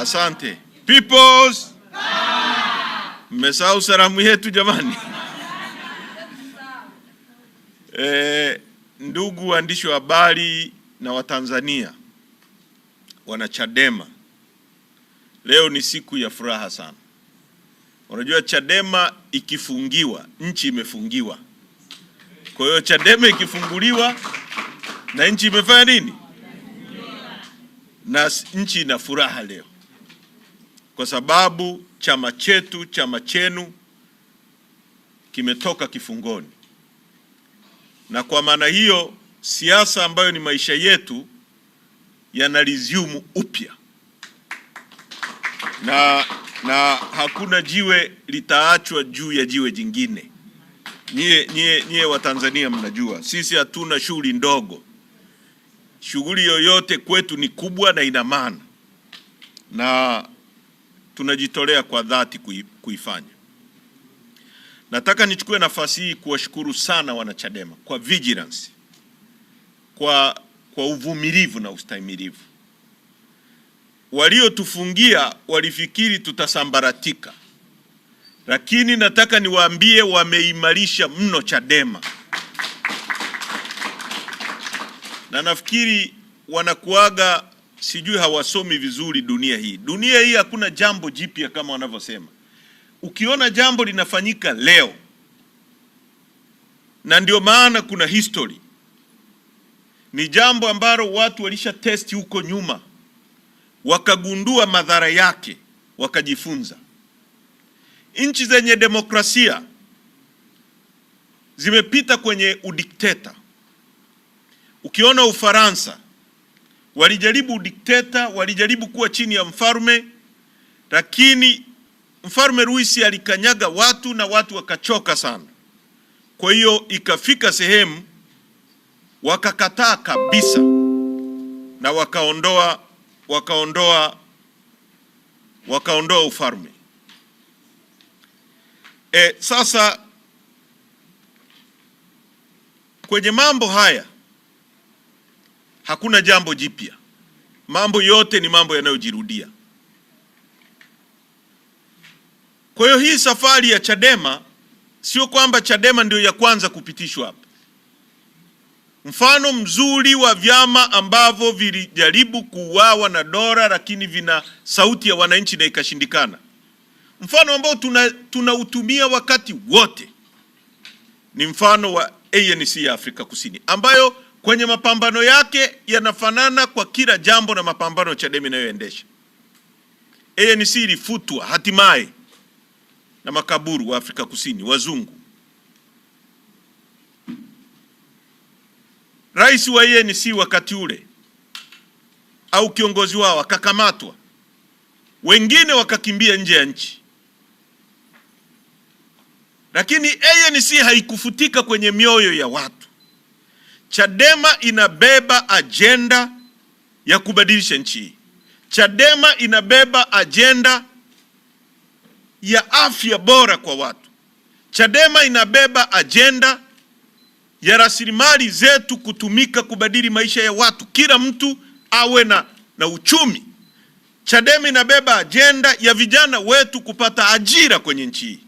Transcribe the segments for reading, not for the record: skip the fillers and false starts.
Asante. Peoples. Mmesahau salamu yetu jamani. Ndugu waandishi wa habari na Watanzania wanachadema, leo ni siku ya furaha sana. Unajua Chadema ikifungiwa nchi imefungiwa. Kwa hiyo Chadema ikifunguliwa na nchi imefanya nini? Na nchi ina furaha leo kwa sababu chama chetu, chama chenu kimetoka kifungoni, na kwa maana hiyo siasa ambayo ni maisha yetu yana resume upya na hakuna jiwe litaachwa juu ya jiwe jingine. Nyie Watanzania mnajua sisi hatuna shughuli ndogo. Shughuli yoyote kwetu ni kubwa na ina maana, na tunajitolea kwa dhati kuifanya. Nataka nichukue nafasi hii kuwashukuru sana wanachadema kwa vigilance, kwa uvumilivu na ustahimilivu. Waliotufungia walifikiri tutasambaratika, lakini nataka niwaambie wameimarisha mno Chadema, na nafikiri wanakuaga sijui hawasomi vizuri dunia hii. Dunia hii hakuna jambo jipya kama wanavyosema. Ukiona jambo linafanyika leo, na ndio maana kuna history, ni jambo ambalo watu walisha testi huko nyuma, wakagundua madhara yake, wakajifunza. Nchi zenye demokrasia zimepita kwenye udikteta. Ukiona Ufaransa walijaribu udikteta, walijaribu kuwa chini ya mfalme, lakini mfalme Louis alikanyaga watu na watu wakachoka sana. Kwa hiyo ikafika sehemu wakakataa kabisa na wakaondoa ufalme. Sasa kwenye mambo haya hakuna jambo jipya, mambo yote ni mambo yanayojirudia. Kwa hiyo hii safari ya Chadema sio kwamba Chadema ndio ya kwanza kupitishwa hapa. Mfano mzuri wa vyama ambavyo vilijaribu kuuawa na dola lakini vina sauti ya wananchi na ikashindikana, mfano ambao tunautumia wakati wote ni mfano wa ANC ya Afrika Kusini ambayo kwenye mapambano yake yanafanana kwa kila jambo na mapambano ya Chadema inayoendesha. ANC ilifutwa hatimaye na makaburu wa Afrika Kusini, wazungu. Rais wa ANC wakati ule au kiongozi wao akakamatwa, wengine wakakimbia nje ya nchi, lakini ANC haikufutika kwenye mioyo ya watu. Chadema inabeba ajenda ya kubadilisha nchi hii. Chadema inabeba ajenda ya afya bora kwa watu. Chadema inabeba ajenda ya rasilimali zetu kutumika kubadili maisha ya watu, kila mtu awe na uchumi. Chadema inabeba ajenda ya vijana wetu kupata ajira kwenye nchi hii.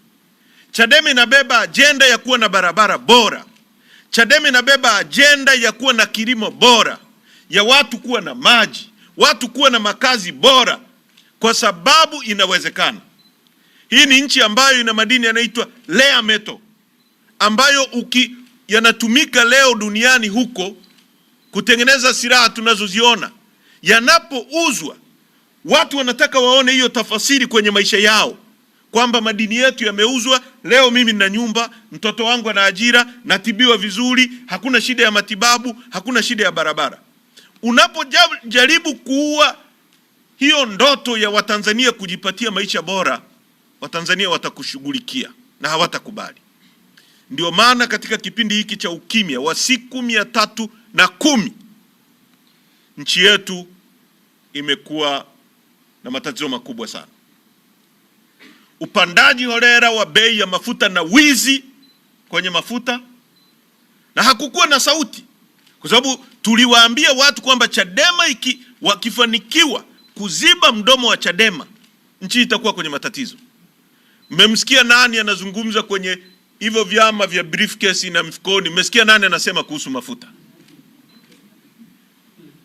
Chadema inabeba ajenda ya kuwa na barabara bora. Chadema inabeba ajenda ya kuwa na kilimo bora, ya watu kuwa na maji, watu kuwa na makazi bora, kwa sababu inawezekana. Hii ni nchi ambayo ina madini yanaitwa rare metal ambayo yanatumika leo duniani huko kutengeneza silaha tunazoziona. Yanapouzwa watu wanataka waone hiyo tafasiri kwenye maisha yao kwamba madini yetu yameuzwa leo, mimi nina nyumba, mtoto wangu ana ajira, natibiwa vizuri, hakuna shida ya matibabu, hakuna shida ya barabara. Unapojaribu kuua hiyo ndoto ya Watanzania kujipatia maisha bora, Watanzania watakushughulikia na hawatakubali. Ndio maana katika kipindi hiki cha ukimya wa siku 310 nchi yetu imekuwa na matatizo makubwa sana. Upandaji holela wa bei ya mafuta na wizi kwenye mafuta, na hakukuwa na sauti, kwa sababu tuliwaambia watu kwamba Chadema wakifanikiwa Kuziba mdomo wa Chadema, nchi itakuwa kwenye matatizo. Mmemsikia nani anazungumza kwenye hivyo vyama vya briefcase na mfukoni? Mmesikia nani anasema kuhusu mafuta?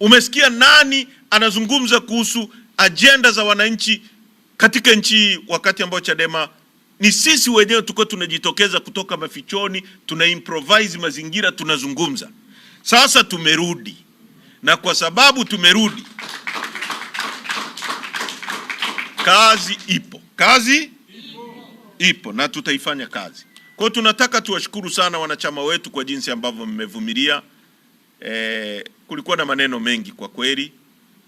Umesikia nani anazungumza kuhusu ajenda za wananchi katika nchi, wakati ambao Chadema ni sisi wenyewe tuko tunajitokeza kutoka mafichoni, tuna improvise mazingira, tunazungumza. Sasa tumerudi, na kwa sababu tumerudi, kazi ipo, kazi ipo na tutaifanya kazi. Kwa hiyo tunataka tuwashukuru sana wanachama wetu kwa jinsi ambavyo mmevumilia. Kulikuwa na maneno mengi kwa kweli,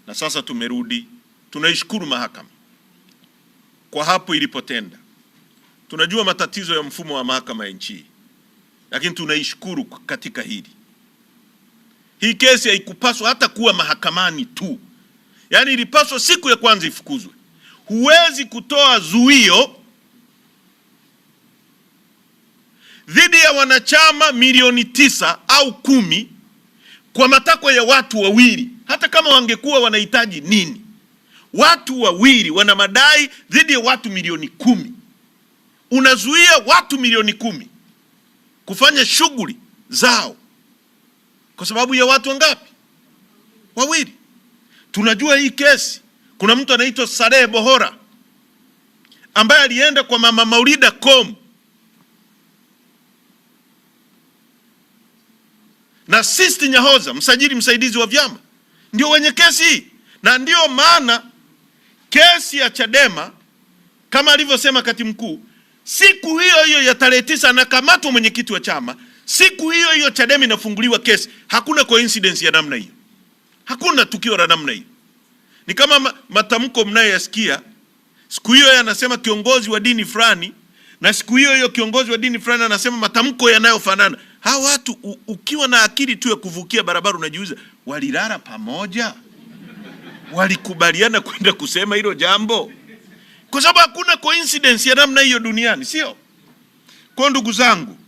na sasa tumerudi. Tunaishukuru mahakama kwa hapo ilipotenda. Tunajua matatizo ya mfumo wa mahakama ya nchi, lakini tunaishukuru katika hili. Hii kesi haikupaswa hata kuwa mahakamani tu, yaani ilipaswa siku ya kwanza ifukuzwe. Huwezi kutoa zuio dhidi ya wanachama milioni 9 au 10 kwa matakwa ya watu wawili, hata kama wangekuwa wanahitaji nini. Watu wawili wana madai dhidi ya watu milioni 10. Unazuia watu milioni 10 kufanya shughuli zao kwa sababu ya watu wangapi? Wawili. Tunajua hii kesi, kuna mtu anaitwa Saleh Bohora ambaye alienda kwa Mama Maulida com na Sisti Nyahoza, msajili msaidizi wa vyama, ndio wenye kesi hii, na ndio maana kesi ya Chadema kama alivyosema katibu mkuu, siku hiyo hiyo ya tarehe 9 anakamatwa mwenyekiti wa chama, siku hiyo hiyo Chadema inafunguliwa kesi. Hakuna coincidence ya namna hiyo, hakuna tukio la namna hiyo. Ni kama matamko mnayoyasikia siku hiyo anasema kiongozi wa dini fulani, na siku hiyo hiyo kiongozi wa dini fulani anasema matamko yanayofanana. Hawa watu ukiwa na akili tu ya kuvukia barabara unajiuliza, walilala pamoja? Walikubaliana kwenda kusema hilo jambo? Kwa sababu hakuna coincidence ya namna hiyo duniani, sio? Kwa ndugu zangu,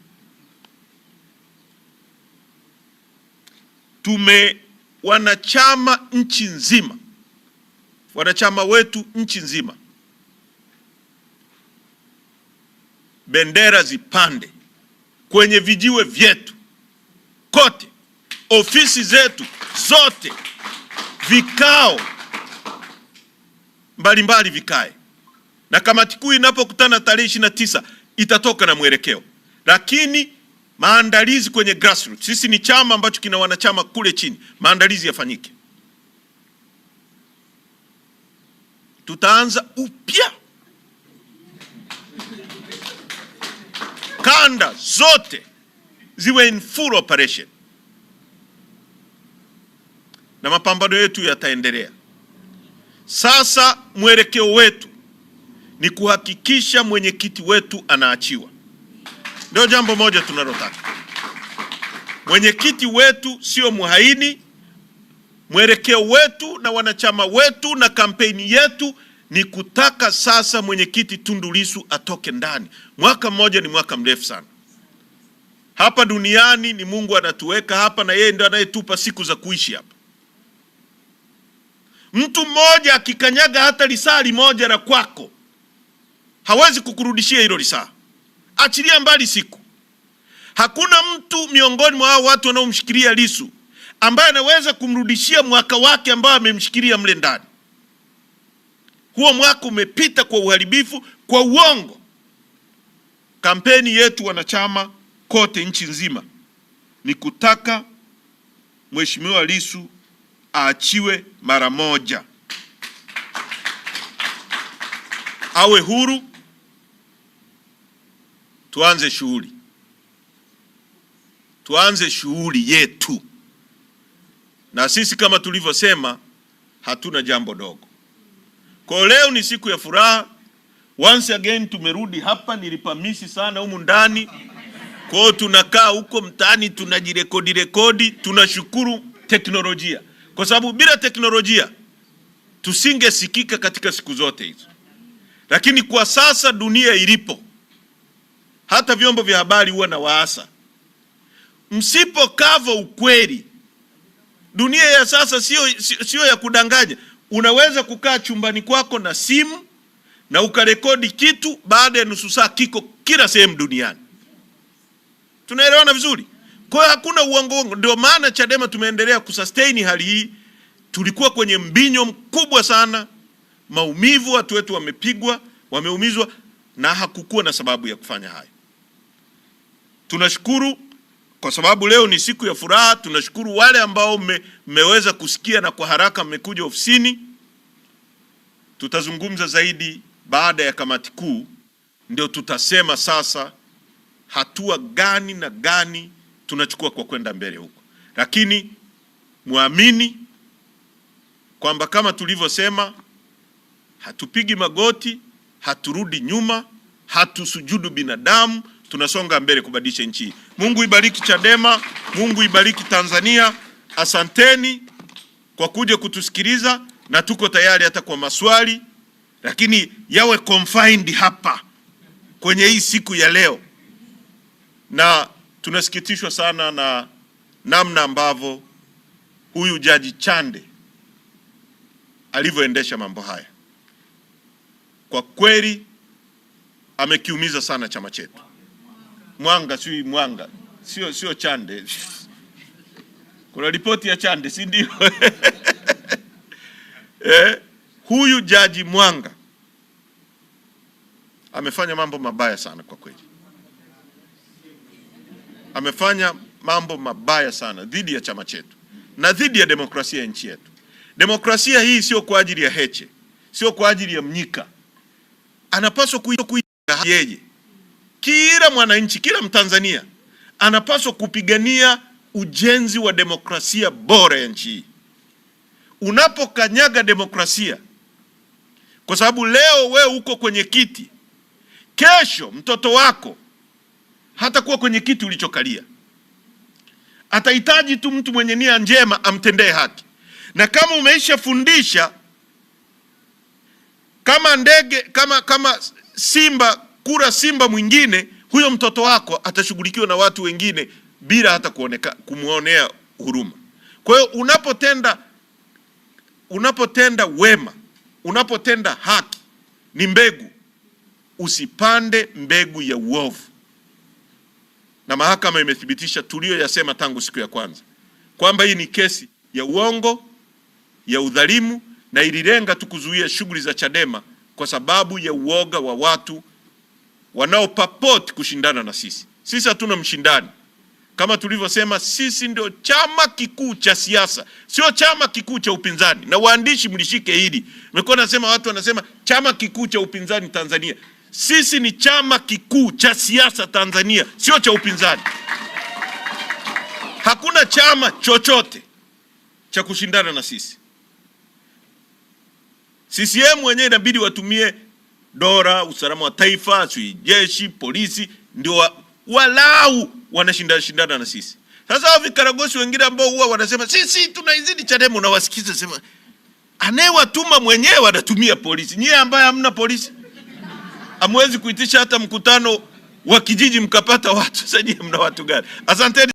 tume wanachama nchi nzima, wanachama wetu nchi nzima, bendera zipande kwenye vijiwe vyetu kote, ofisi zetu zote, vikao mbalimbali vikae, na kamati kuu inapokutana tarehe 29 itatoka na mwelekeo, lakini maandalizi kwenye grassroots. Sisi ni chama ambacho kina wanachama kule chini, maandalizi yafanyike. Tutaanza upya kanda zote ziwe in full operation, na mapambano yetu yataendelea. Sasa mwelekeo wetu ni kuhakikisha mwenyekiti wetu anaachiwa. Ndio jambo moja tunalotaka. Mwenyekiti wetu sio muhaini. Mwelekeo wetu na wanachama wetu na kampeni yetu ni kutaka sasa mwenyekiti Tundu Lissu atoke ndani. Mwaka mmoja ni mwaka mrefu sana hapa duniani. Ni Mungu anatuweka hapa na yeye ndiye anayetupa siku za kuishi hapa. Mtu mmoja akikanyaga hata lisali moja la kwako hawezi kukurudishia hilo lisaa, achilia mbali siku. Hakuna mtu miongoni mwa hao watu wanaomshikilia Lissu ambaye anaweza kumrudishia mwaka wake ambao amemshikilia mle ndani. Huo mwaka umepita kwa uharibifu, kwa uongo. Kampeni yetu wanachama kote nchi nzima ni kutaka Mheshimiwa Lissu aachiwe mara moja, awe huru, tuanze shughuli, tuanze shughuli yetu. Na sisi kama tulivyosema, hatuna jambo dogo. Kwa leo ni siku ya furaha. Once again tumerudi hapa, nilipamisi sana humu ndani. Kwa hiyo tunakaa huko mtaani tunajirekodi rekodi. Tunashukuru teknolojia, kwa sababu bila teknolojia tusingesikika katika siku zote hizo. Lakini kwa sasa dunia ilipo, hata vyombo vya habari huwa na waasa, msipokava ukweli. Dunia ya sasa sio ya kudanganya. Unaweza kukaa chumbani kwako na simu na ukarekodi kitu, baada ya nusu saa kiko kila sehemu duniani. Tunaelewana vizuri? Kwa hiyo hakuna uongo uongo. Ndio maana Chadema tumeendelea kusustain hali hii. Tulikuwa kwenye mbinyo mkubwa sana, maumivu, watu wetu wamepigwa, wameumizwa, na hakukuwa na sababu ya kufanya hayo. Tunashukuru kwa sababu leo ni siku ya furaha. Tunashukuru wale ambao mmeweza kusikia na kwa haraka mmekuja ofisini. Tutazungumza zaidi baada ya kamati kuu, ndio tutasema sasa hatua gani na gani tunachukua kwa kwenda mbele huko, lakini muamini kwamba kama tulivyosema, hatupigi magoti, haturudi nyuma, hatusujudu binadamu, tunasonga mbele kubadilisha nchi hii. Mungu ibariki Chadema, Mungu ibariki Tanzania. Asanteni kwa kuja kutusikiliza, na tuko tayari hata kwa maswali, lakini yawe confined hapa kwenye hii siku ya leo, na tunasikitishwa sana na namna ambavyo huyu Jaji Chande alivyoendesha mambo haya. Kwa kweli amekiumiza sana chama chetu. Mwanga si Mwanga, sio Chande. Kuna ripoti ya Chande, si ndio? Huyu Jaji Mwanga amefanya mambo mabaya sana kwa kweli, amefanya mambo mabaya sana dhidi ya chama chetu na dhidi ya demokrasia ya nchi yetu. Demokrasia hii sio kwa ajili ya Heche, sio kwa ajili ya Mnyika. Anapaswa yeye, kila mwananchi, kila Mtanzania anapaswa kupigania ujenzi wa demokrasia bora ya nchi hii. Unapokanyaga demokrasia, kwa sababu leo wewe uko kwenye kiti, kesho mtoto wako hatakuwa kwenye kiti ulichokalia. Atahitaji tu mtu mwenye nia njema amtendee haki. Na kama umeishafundisha kama ndege kama simba kura simba mwingine, huyo mtoto wako atashughulikiwa na watu wengine bila hata kumuonea huruma. Kwa hiyo unapotenda wema, unapotenda haki, ni mbegu. Usipande mbegu ya uovu. Na mahakama imethibitisha tuliyoyasema tangu siku ya kwanza kwamba hii ni kesi ya uongo, ya udhalimu, na ililenga tu kuzuia shughuli za Chadema kwa sababu ya uoga wa watu wanaopapoti kushindana na sisi. Sisi hatuna mshindani. Kama tulivyosema, sisi ndio chama kikuu cha siasa, sio chama kikuu cha upinzani. Na waandishi mlishike hili. Nimekuwa nasema, watu wanasema chama kikuu cha upinzani Tanzania. Sisi ni chama kikuu cha siasa Tanzania, sio cha upinzani. Hakuna chama chochote cha kushindana na sisi. CCM wenyewe inabidi watumie dola, usalama wa taifa, sijui jeshi, polisi, ndio walau wanashindana shindana na sisi. Sasa hao vikaragosi wengine ambao huwa wanasema sisi tunaizidi Chadema, unawasikiza sema anayewatuma mwenyewe anatumia polisi. Nyie ambaye hamna polisi, hamwezi kuitisha hata mkutano wa kijiji mkapata watu. Sasa nyie mna watu gani? Asanteni.